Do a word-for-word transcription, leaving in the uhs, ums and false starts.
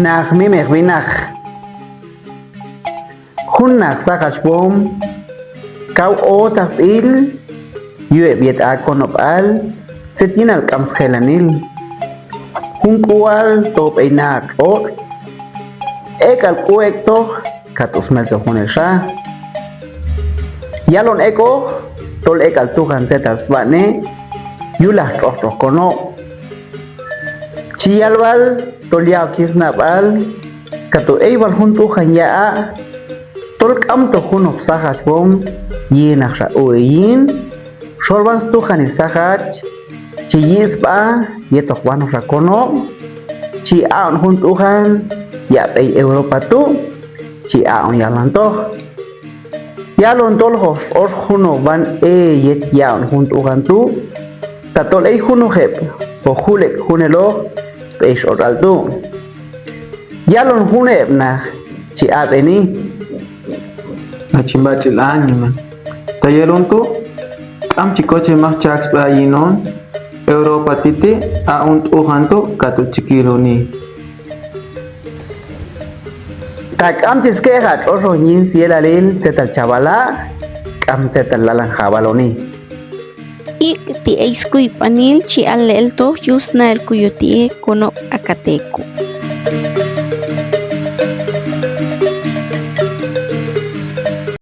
Naj mimej winaj. Jun naj sajach wom, kau otajpil, yuep yet a konop al, tset yinal kams jelanil. Jun kual topei na txotx, ekal kuek toj, katu smelso junel sha. Yalon ekoj, tol ekal tujan tsetal sbane, yulaj txotx toj kono. Chi yalwal, tol yao kisnapal, katu eiwal jun tujan yaa, tol kamto junoj sajach wom, yinaj sha ue yin, solwans tujanil sajach, chi yisba, yetoj wanoj sha kono, chi aun jun tujan, yapei Europa tu, chi aun yalan toj. Yalon tol jos os junoj wan e yet yaun jun tujan tu, ta tol ei junoj ep, o julek juneloj, peish otal tu. Yalon jun ep na, chi apeni. Achi mbachi la anima. Ta yalon tu, am chi koche maj chaks ba yinon, Europa titi, aun tujan tu, katu chikiloni. Ta kam chi skeja txotx yin sielalil tsetal chabala, kam tsetal lalan jabaloni. Ik ti eis kui panil chi alel to yus nael kuyo ti e kono akateku.